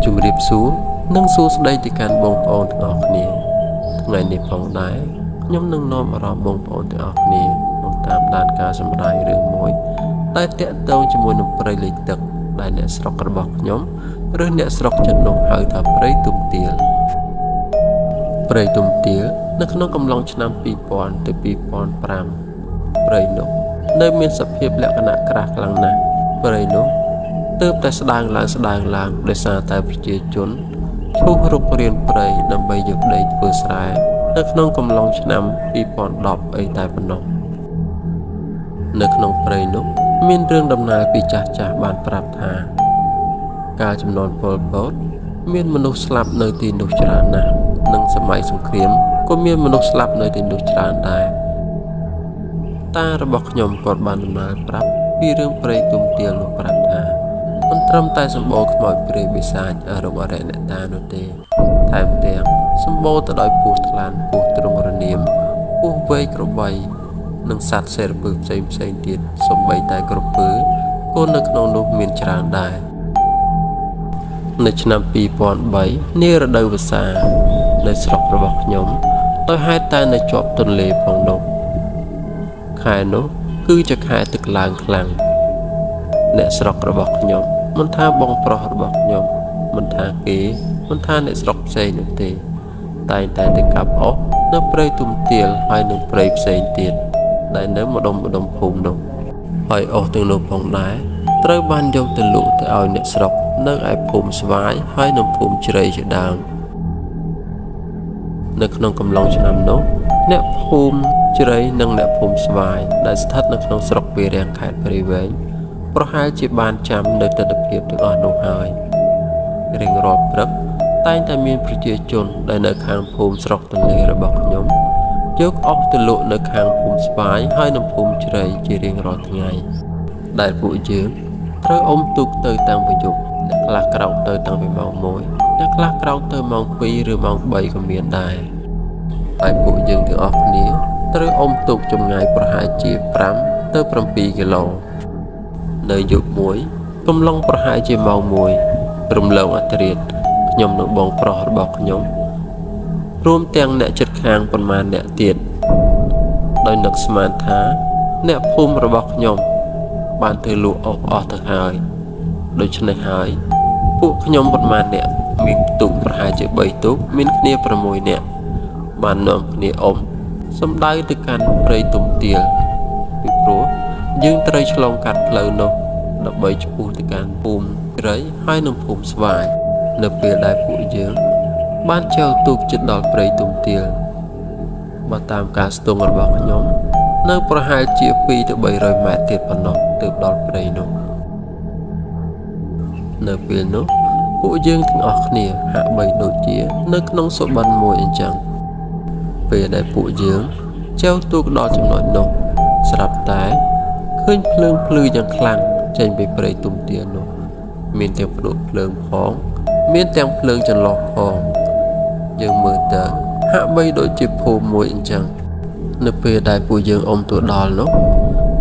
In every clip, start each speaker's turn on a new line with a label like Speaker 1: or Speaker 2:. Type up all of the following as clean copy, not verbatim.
Speaker 1: ជំរាបសួរនិងសួស្តីទៅកាន់បងប្អូនទាំងអស់គ្នាថ្ងៃនេះផងដែរខ្ញុំនឹងនាំអារម្មណ៍បងប្អូនទាំងអស់គ្នាមកតាមដានការសម្រាយរឿងមួយដែលតាក់ទងជាមួយនឹងព្រៃលិចទឹកដែលអ្នកស្រុករបស់ខ្ញុំឬអ្នកស្រុកចិននោះហៅថាព្រៃទុំទាលព្រៃទុំទាលនៅក្នុងកំឡុងឆ្នាំ2000ទៅ2005ព្រៃនោះនៅមានសភាពលក្ខណៈក្រាស់ខ្លាំងណាស់ព្រៃនោះ ទើបតែស្ដើងឡើងស្ដើងឡើងដោយសារតែប្រជាជនឈូសរុករានព្រៃដើម្បីយកដីធ្វើស្រែនៅក្នុងកំឡុងឆ្នាំ2010អីតែប៉ុណ្ណោះនៅក្នុងព្រៃនោះមានរឿងដំណើរពីចាស់ចាស់បានប្រាប់ថា កាលចំនួនប៉ុលពតមានមនុស្សស្លាប់នៅទីនោះច្រើនណាស់និងសម័យសង្គ្រាមក៏មានមនុស្សស្លាប់នៅទីនោះច្រើនដែរតារបស់ខ្ញុំគាត់បានដំណើរប្រាប់ពីរឿងព្រៃទុំទាលនោះប្រាប់ថា មិនត្រឹមតែសម្បូរខ្មោចព្រាយបិសាចអរុបអរិយអ្នកតានោះទេថែមទាំងសម្បូរទៅដោយពស់ថ្លាន់ពស់ទ្រង់រនាមពស់វែកក្របីនិងសត្វសេរពឹសផ្សេងផ្សេងទៀតសូម្បីតែក្រពើក៏នៅក្នុងនោះមានច្រើនដែរនៅឆ្នាំ2003នារដូវវស្សានៅស្រុករបស់ខ្ញុំដោយហេតុតែនៅជាប់ទន្លេផងនោះខែនោះគឺជាខែទឹកឡើងខ្លាំង អ្នកស្រុករបស់ខ្ញុំមិនថាបងប្រុសរបស់ខ្ញុំមិនថាគេមិនថាអ្នកស្រុកផ្សេងនោះទេតែងតែទៅកាប់អុសនៅព្រៃទុំទាលហើយនិងព្រៃផ្សេងទៀតដែលនៅម្ដុំម្ដុំភូមិនោះហើយអុសទាំងនោះផងដែរត្រូវបានយកទៅលក់ទៅឲ្យអ្នកស្រុកនៅឯភូមិស្វាយហើយនិងភូមិជ្រៃជាដើមនៅក្នុងកំឡុងឆ្នាំនោះអ្នកភូមិជ្រៃនិងអ្នកភូមិស្វាយដែលស្ថិតនៅក្នុងស្រុកពារាំងខេត្តព្រៃវែង ប្រហែលជាបានចាំនៅទិដ្ឋភាពទាំងអស់នោះហើយរៀងរាល់ព្រឹកតែងតែមានប្រជាជនដែលនៅខាងភូមិស្រុកទន្លេរបស់ខ្ញុំយកអុសទៅលក់នៅខាងភូមិស្វាយហើយនិងភូមិជ្រៃជារៀងរាល់ថ្ងៃដែលពួកយើងត្រូវអុំទូកទៅតាំងពីយប់អ្នកខ្លះក្រោកទៅតាំងពីម៉ោង1អ្នកខ្លះក្រោកទៅម៉ោង2ឬម៉ោង3ក៏មានដែរហើយពួកយើងទាំងអស់គ្នាត្រូវអុំទូកចម្ងាយប្រហែលជា5ទៅ7គីឡូ នៅយប់មួយកំឡុងប្រហែលជាម៉ោង1រំលងអធ្រាត្រខ្ញុំនិងបងប្រុសរបស់ខ្ញុំរួមទាំងអ្នកជិតខាងប៉ុន្មានអ្នកទៀតដោយនឹកស្មានថាអ្នកភូមិរបស់ខ្ញុំបានទៅលក់អស់អស់ទៅហើយដូច្នេះហើយពួកខ្ញុំប៉ុន្មានអ្នកមានទូកប្រហែលជា3ទូកមានគ្នា6នាក់បាននាំគ្នាអុំសំដៅទៅកាន់ព្រៃទុំទាលពីព្រោះយើងត្រូវឆ្លងកាត់ផ្លូវនោះដើម្បីឆ្ពោះទៅកាន់ភូមិជ្រៃហើយនិងភូមិស្វាយនៅពេលដែលពួកយើងបានចែវទូកជិតដល់ព្រៃទុំទាលបើតាមការស្ទង់របស់ខ្ញុំនៅប្រហែលជា2ទៅ300ម៉ែត្រទៀតប៉ុណ្ណោះទើបដល់ព្រៃនោះនៅពេលនោះពួកយើងទាំងអស់គ្នាហាក់បីដូចជានៅក្នុងសុបិនមួយអញ្ចឹងពេលដែលពួកយើងចែវទូកដល់ចំណុចនោះស្រាប់តែឃើញភ្លើងភ្លឺយ៉ាងខ្លាំងចេញពីព្រៃទុំទាលនោះមានទាំងភ្នក់ភ្លើងផងមានទាំងភ្លើងចន្លោះផងយើងមើលទៅហាក់បីដូចជាភូមិមួយអញ្ចឹងនៅពេលដែលពួកយើងអុំទៅដល់នោះ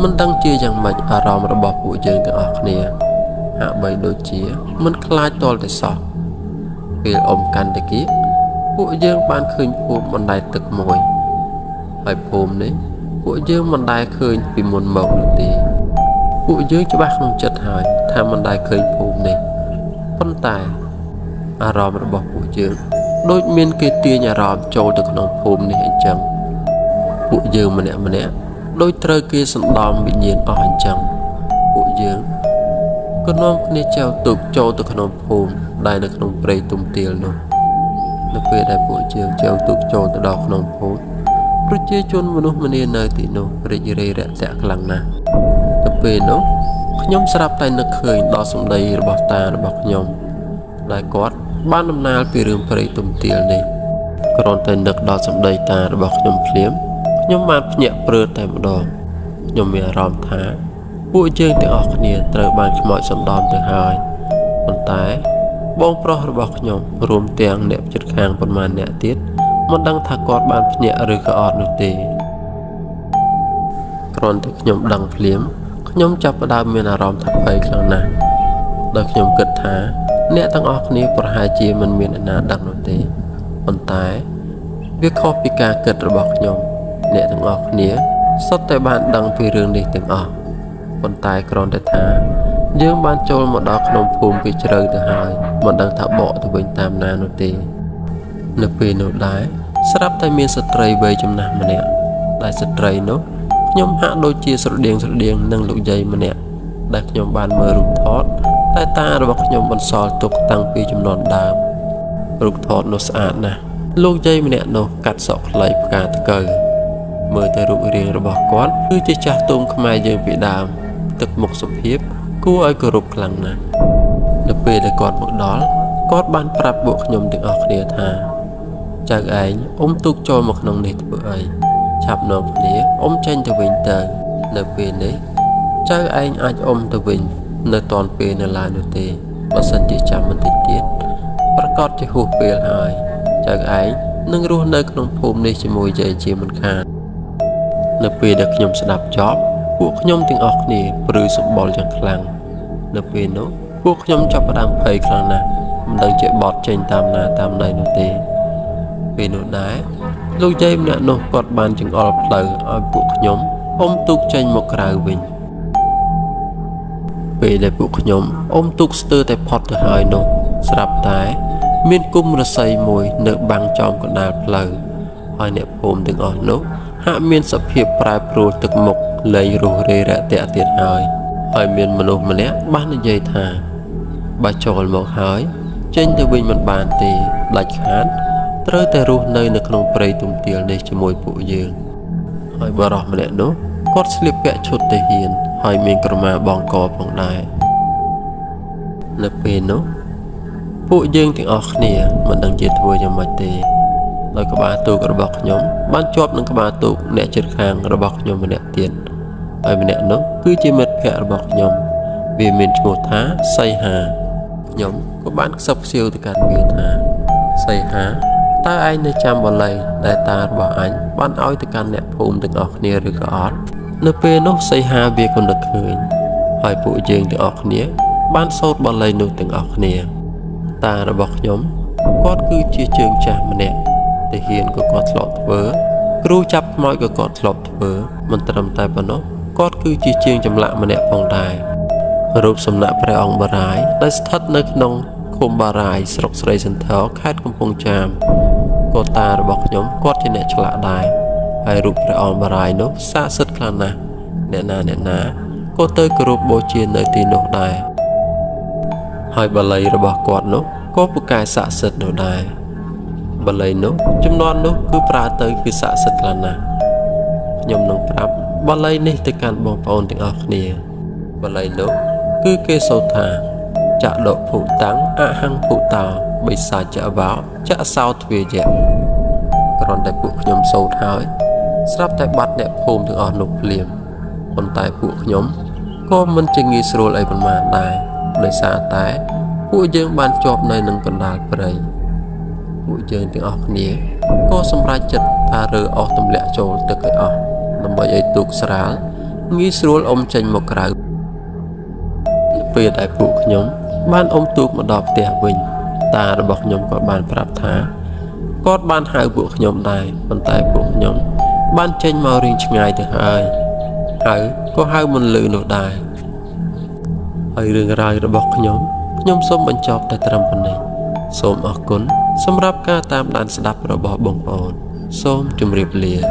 Speaker 1: មិនដឹងជាយ៉ាងម៉េចអារម្មណ៍របស់ពួកយើងទាំងអស់គ្នាហាក់បីដូចជាមិនខ្លាចទាល់តែសោះពេលអុំកាន់តែគៀកពួកយើងបានឃើញភូមិបណ្ដែតទឹកមួយហើយភូមិនេះពួកយើងមិនដែលឃើញពីមុនមកនោះទេពួកយើងច្បាស់ក្នុងចិត្តហើយថាមិនដែលឃើញភូមិនេះប៉ុន្តែអារម្មណ៍របស់ពួកយើងដូចមានគេទាញអារម្មណ៍ចូលទៅក្នុងភូមិនេះអញ្ចឹងពួកយើងម្នាក់ម្នាក់ដូចត្រូវគេសណ្ដំវិញ្ញាណអស់អញ្ចឹងពួកយើងក៏នាំគ្នាចែវទូកចូលទៅក្នុងភូមិដែលនៅក្នុងព្រៃទុំទាលនោះនៅពេលដែលពួកយើងចែវទូកចូលទៅដល់ក្នុងភូមិប្រជាជនមនុស្សម្នានៅទីនោះរីករាយរាក់ទាក់ខ្លាំងណាស់ទៅពេលនោះខ្ញុំស្រាប់តែនឹកឃើញដល់សម្ដីរបស់តារបស់ខ្ញុំដែលគាត់បានដំណាលពីរឿងព្រៃទុំទាលនេះគ្រាន់តែនឹកដល់សម្ដីតារបស់ខ្ញុំភ្លាមខ្ញុំបានភ្ញាក់ព្រឺតែម្ដងខ្ញុំមានអារម្មណ៍ថាពួកយើងទាំងអស់គ្នាត្រូវបានខ្មោចសណ្ដំទៅហើយប៉ុន្តែបងប្រុសរបស់ខ្ញុំរួមទាំងអ្នកជិតខាងប៉ុន្មានអ្នកទៀតមិនដឹងថាគាត់បានភ្ញាក់ឬក៏អត់នោះទេគ្រាន់តែខ្ញុំដឹងភ្លាមខ្ញុំចាប់ផ្ដើមមានអារម្មណ៍ថាភ័យខ្លាំងណាស់ដោយខ្ញុំគិតថា អ្នកទាំងអស់គ្នាប្រហែលជាមិនមានអ្នកណាដឹងនោះទេប៉ុន្តែវាខុសពីការគិតរបស់ខ្ញុំអ្នកទាំងអស់គ្នាសុទ្ធតែបានដឹងពីរឿងនេះទាំងអស់ប៉ុន្តែគ្រាន់តែថាយើងបានចូលមកដល់ក្នុងភូមិគេជ្រៅទៅហើយមិនដឹងថាបកទៅវិញតាមណានោះទេនៅពេលនោះដែរស្រាប់តែមានស្ត្រីវ័យចំណាស់ម្នាក់ដែលស្ត្រីនោះខ្ញុំហាក់ដូចជាស្រដៀងនឹងលោកយាយម្នាក់ដែលខ្ញុំបានមើលរូបថតតែតារបស់ខ្ញុំបន្សល់ទុកតាំងពីជំនាន់ដើមរូបថតនោះស្អាតណាស់លោកយាយម្នាក់នោះកាត់សក់ខ្លីផ្កាថ្កូវមើលទៅរូបរាងរបស់គាត់គឺជាចាស់ទុំខ្មែរយើងពីដើមទឹកមុខសុភាពគួរឲ្យគោរពខ្លាំងណាស់នៅពេលដែលគាត់មកដល់គាត់បានប្រាប់ពួកខ្ញុំទាំងអស់គ្នាថាចៅឯងអ៊ំទូកចូលមកក្នុងនេះធ្វើអីឆាប់នាំគ្នាអ៊ំចេញទៅវិញទៅនៅពេលនេះចៅឯងអាចអ៊ំទៅវិញនៅតាន់ពេលនៅឡើយនោះទេបើសិនជាចាំបន្តិចទៀតប្រកាសជាហួសពេលហើយចៅឯងនឹងរស់នៅក្នុងភូមិនេះជាមួយយាយជាមិនខាននៅពេលដែលខ្ញុំស្ដាប់ចប់ពួកខ្ញុំទាំងអស់គ្នាព្រឺសម្បុរយ៉ាងខ្លាំងនៅពេលនោះពួកខ្ញុំចាប់ផ្ដើមភ័យខ្លាំងណាស់មិនដឹងជាបត់ចេញតាមណាតាមណីនោះទេពេលនោះដែរលោកយាយម្នាក់នោះគាត់បានចង្អុលផ្លូវឲ្យពួកខ្ញុំអុំទូកចេញមកក្រៅវិញពេលដែលពួកខ្ញុំអុំទូកស្ទើរតែផុតទៅហើយនោះស្រាប់តែមានគុំរស័យមួយនៅបាំងចំកណ្ដាលផ្លូវហើយអ្នកភូមិទាំងអស់នោះហាក់មានសភាពប្រែប្រួលទឹកមុខលែងរុះរាយរាក់ទាក់ទៀតហើយហើយមានមនុស្សម្នាក់បាននិយាយថាបើចូលមកហើយចេញទៅវិញមិនបានទេដាច់ខាតត្រូវតែរស់នៅក្នុងព្រៃទំទាលនេះជាមួយពួកយើងហើយបុរសម្នាក់នោះគាត់ស្លៀកពាក់ឈុតទាហានហើយមានក្រមាបងកផងដែរនៅពេលនោះពួកយើងទាំងអស់គ្នាមិនដឹងជាធ្វើយ៉ាងម៉េចទេដោយក្បាលទូករបស់ខ្ញុំបានជាប់នឹងក្បាលទូកអ្នកជិតខាងរបស់ខ្ញុំម្នាក់ទៀតហើយម្នាក់នោះគឺជាមិត្តភក្តិរបស់ខ្ញុំវាមានឈ្មោះថាសីហាខ្ញុំក៏បានខ្សឹបខ្សៀវទៅកាន់វាថាសីហាតើឯងនៅចាំបាលីដែលតារបស់អញបានឲ្យទៅកាន់អ្នកភូមិទាំងអស់គ្នាឬក៏អត់នៅពេលនោះសីហាវាក៏នឹកឃើញហើយពួកយើងទាំងអស់គ្នាបានសូត្របាលីនោះទាំងអស់គ្នាតារបស់ខ្ញុំគាត់គឺជាជើងចាស់ម្នាក់ទាហានក៏គាត់ធ្លាប់ធ្វើគ្រូចាប់ខ្មោចក៏គាត់ធ្លាប់ធ្វើមិនត្រឹមតែប៉ុណ្ណោះគាត់គឺជាជាងចម្លាក់ម្នាក់ផងដែររូបសំណាកព្រះអង្គបារាយដែលស្ថិតនៅក្នុងឃុំបារាយស្រុកស្រីសន្ធរខេត្តកំពង់ចាមក៏តារបស់ខ្ញុំគាត់ជាអ្នកឆ្លាក់ដែរហើយរូបព្រះអង្គបារាយនោះស័ក្តិសិទ្ធិខ្លាំងណាស់អ្នកណាអ្នកណាក៏ទៅគោរពបូជានៅទីនោះដែរហើយបាលីរបស់គាត់នោះក៏ពូកែស័ក្តិសិទ្ធិនោះដែរបាលីនោះចំនួននោះគឺប្រើទៅគឺស័ក្តិសិទ្ធិខ្លាំងណាស់ខ្ញុំនឹងប្រាប់បាលីនេះទៅកាន់បងប្អូនទាំងអស់គ្នាបាលីនោះគឺគេសូត្រថាចដុភុតាំងអហង្ភុតោបិសាចវោចសោទ្វាយៈគ្រាន់តែពួកខ្ញុំសូត្រហើយស្រាប់តែបាត់អ្នកភូមិទាំងអស់នោះភ្លាមប៉ុន្តែពួកខ្ញុំក៏មិនជាងាយស្រួលអីប៉ុន្មានដែរដោយសារតែពួកយើងបានជាប់នៅនឹងកណ្ដាលព្រៃពួកយើងទាំងអស់គ្នាក៏សម្រេចចិត្តថារើអស់ទម្លាក់ចូលទឹកឲ្យអស់ដើម្បីឲ្យទូកស្រាលងាយស្រួលអុំចេញមកក្រៅពេលដែលពួកខ្ញុំបានអុំទូកមកដល់ផ្ទះវិញតារបស់ខ្ញុំក៏បានប្រាប់ថាគាត់បានហៅពួកខ្ញុំដែរប៉ុន្តែពួកខ្ញុំបានចេញមករៀងឆ្ងាយទៅហើយហៅក៏ហៅមិនលឺនោះដែរហើយរឿងរ៉ាវរបស់ខ្ញុំខ្ញុំសូមបញ្ចប់តែត្រឹមប៉ុណ្ណេះសូមអរគុណសម្រាប់ការតាមដានស្ដាប់របស់បងប្អូនសូមជម្រាបលា។